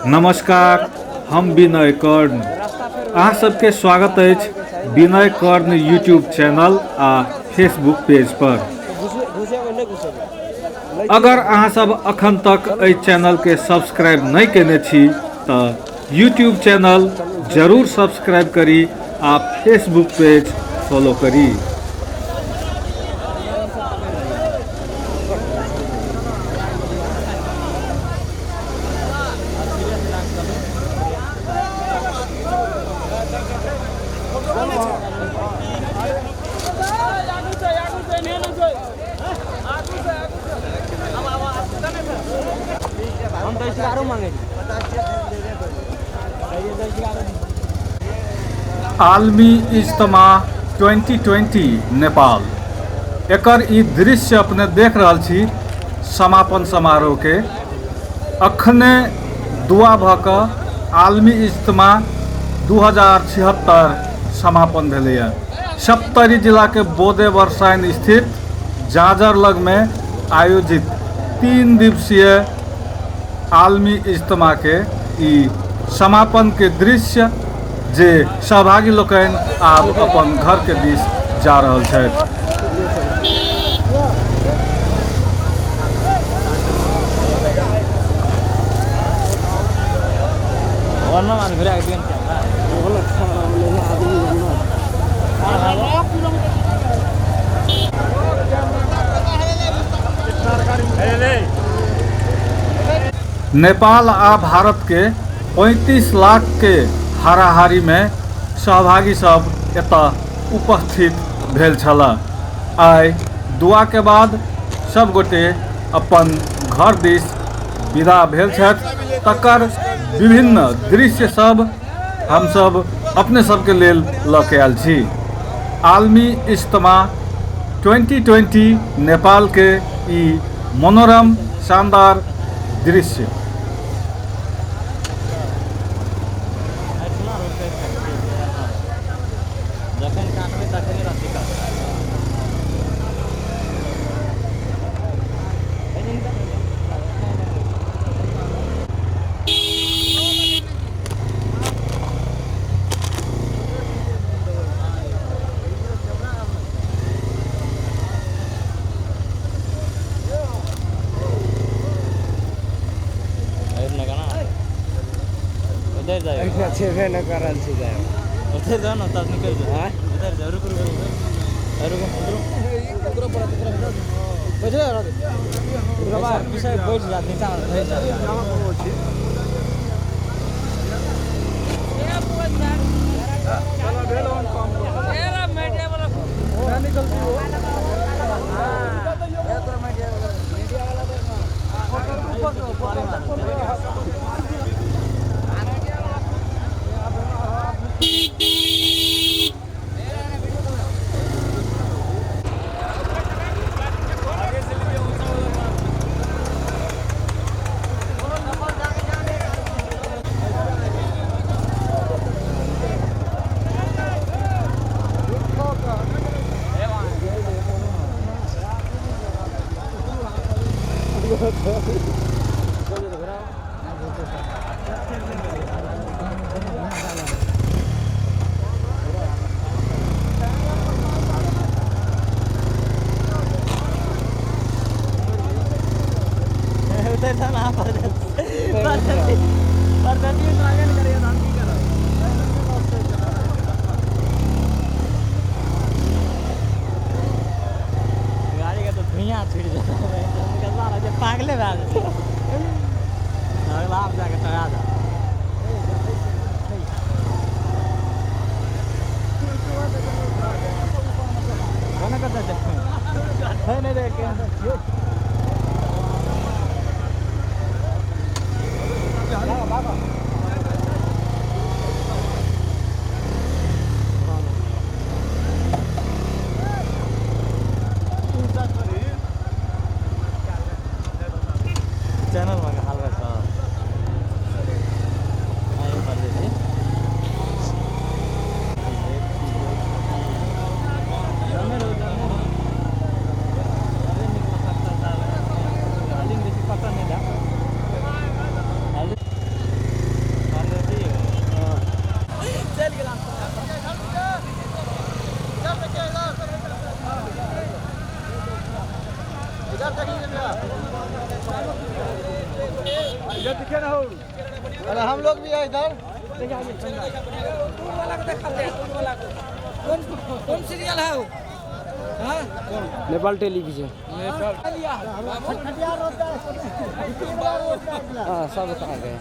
नमस्कार, हम विनय कर्ण। अहाँ सबके स्वागत अछि विनय कर्ण यूट्यूब चैनल आ फेसबुक पेज पर। अगर अहाँ सब अखन तक एहि चैनल के सब्सक्राइब नहि केने छी तऽ यूट्यूब चैनल जरूर सब्सक्राइब करी आ फेसबुक पेज फॉलो करी। आलमी इज्तिमा 2020 नेपाल एकर ई दृश्य अपने देख रहल छी। समापन समारोह के अखने दुआ भऽ कऽ आलमी इज्तिमा 2076 समापन भेलैए। सप्तरी जिलाके बोदे बरसाइन स्थित जाजर लगमे आयोजित 3 दिवसीय आलमी इज्तिमा के ई समापन के दृश्य जे सहभागी लोकनि आब अपन घर के दिस जा रहल छथि। नेपाल आ भारत के 35 लाख के हाराहारी में सहभागी सब एतऽ उपस्थित भेल छलाह। आइ दुआ के बाद सब गोटे अपन घर दिस विदा भेल छथि, तकर विभिन्न दृश्य सब हमसब अपने सबके लेल लऽ के आयल छी। आलमी इज्तिमा 2020 नेपाल के ई मनोरम शानदार दृश्य। जखन काटबै तखने रस्सी काटबै। उधर जाओ। छेबे न करल छै जाय। उधर जाओ ना तब निकल जाओ। उधर जाओ, रुक रुक रुक रुक रुक पीछे बैठ जा, नीचा बैठ जा। उतर जा ना पर पर करिए हम की करब। गाड़ी के तो धुइयां छुटि जेतै, पागले भए जेतै। अगला आप जाके टंगा दे। कोना कतऽ छै नहि देखे। चैनल में हालवे सर अरे हम लोग भी है इधर। कौन सीरियल है वो? नेपाल टेलीविजन। हाँ सब आ गए।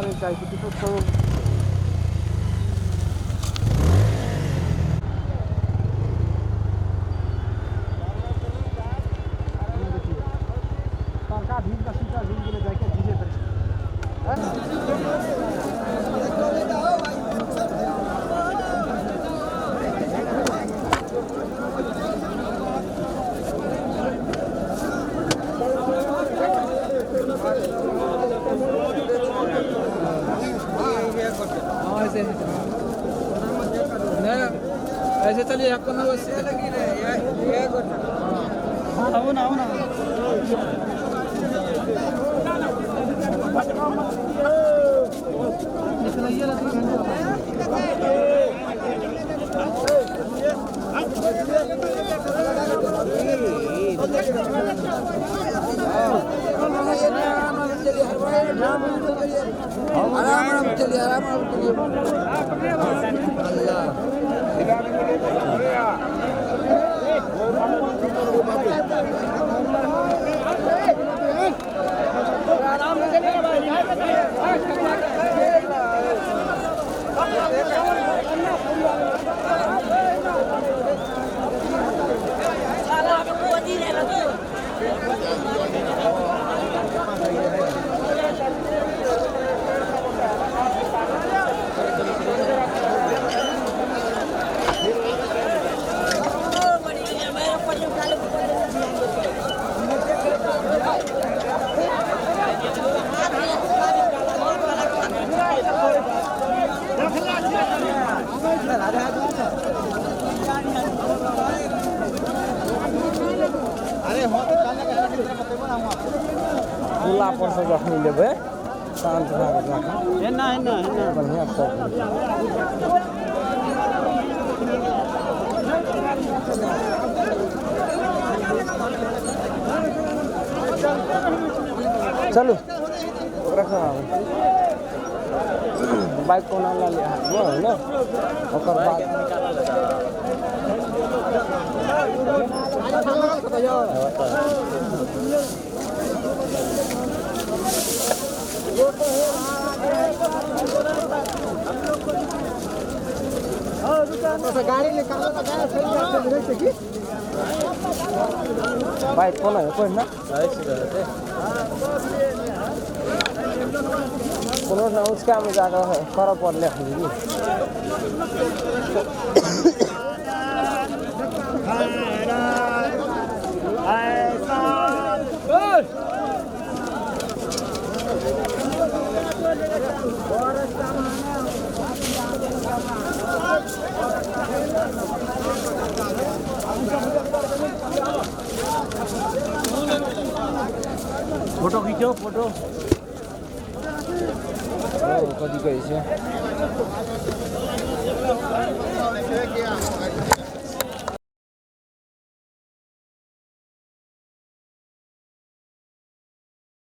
करे चाहे छी किछो छोड़ू। तड़का भीज का स्वेटर भीज गेलै जाके भीजैत रहै। ऐसे चलिए आपको ना वैसे आराम आराम चलिए, आराम आराम चलिए। पुला पर से जखनी लेबै शांत भए कऽ जाकऽ एना एना एना बढ़िआँ टॉप। चलू रखो, बाइक कोना ला लिया ने ओकर बाद। गाड़ी निकालो तो गाड़ी की बाइक कोना है कोई ना कोनो ना उसका में जाकर करऽ पड़ले हन। फोटो खींचो फोटो। कथी कहै छै?